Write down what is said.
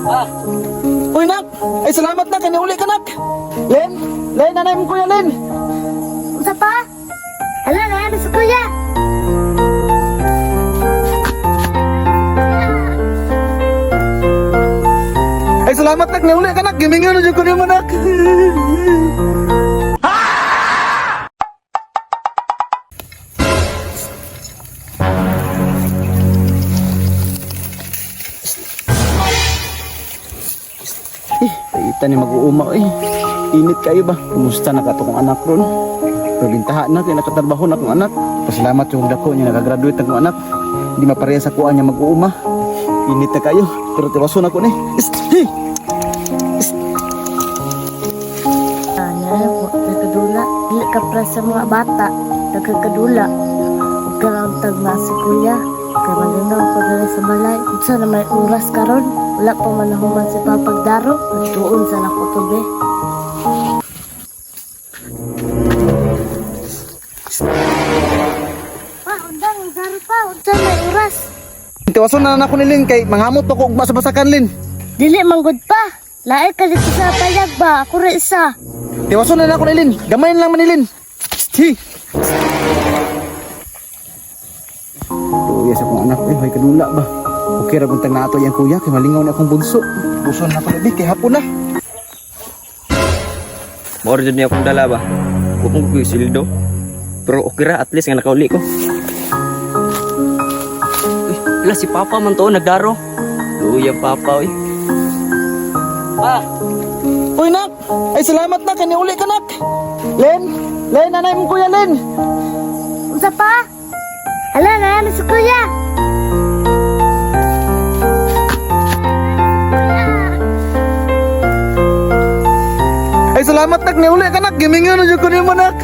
Ah. Uy, nak! Ay, salamat nak! Kaniuli ka, nak! Len! Len, nanay mo kuya, Len! Unsa pa? Hala na si kuya. Ay, salamat nak! Niuli ka, nak! Gimingaw na dyan ko nimo, nak! Eh, paita ni mag-uuma eh. Init kayo ba? Kumusta na ka to kong anak ron? Pero bintaha na kay nakatrabaho na akong anak. Pasalamat yung dako niya nakagraduate akong anak. Hindi mapareha sa kuan niya mag-uuma. Init na kayo. Pero tiwason ako ni. Ist, hey! Ana, wa nagkadula. Dili ka pra sa mga bata. Nagkakadula. Ug karon tagma si kuya. Kay malingaw ko diri sa balay. Unsa na may oras karon? Wala pa man nahuman si papagdaro. Nagtuon sa nako to be. Pa, undang, undang pa. Unsa may oras? Tiwason na na ako ni Lin kay manghamot pa ko ugma sa basakan, Lin. Dili manggod pa. Lae ka dito sa payag ba? Ako ra isa. Tiwason na na ako ni Lin. Gamayin lang man ni Lin. Psst, hey! Luya sa akong anak eh, may kadula ba? Okay ra buntag na ato yang kuya kay malingaw na akong bunso. Buson na ako labi kay hapon na. Mao jud niya akong dala ba. Kupong ko yung sildo. Pero okay ra, at least nga nakauli ko. Uy, wala si Papa man to nagdaro. Luya Papa uy. Pa, Uy nak, ay salamat nak kay niuli ka nak. Len, Len nanay mo kuya Len. Unsa pa? Hala na si kuya. Ay salamat nak niuli ka nak. Gimingaw na jud ko nimo nak.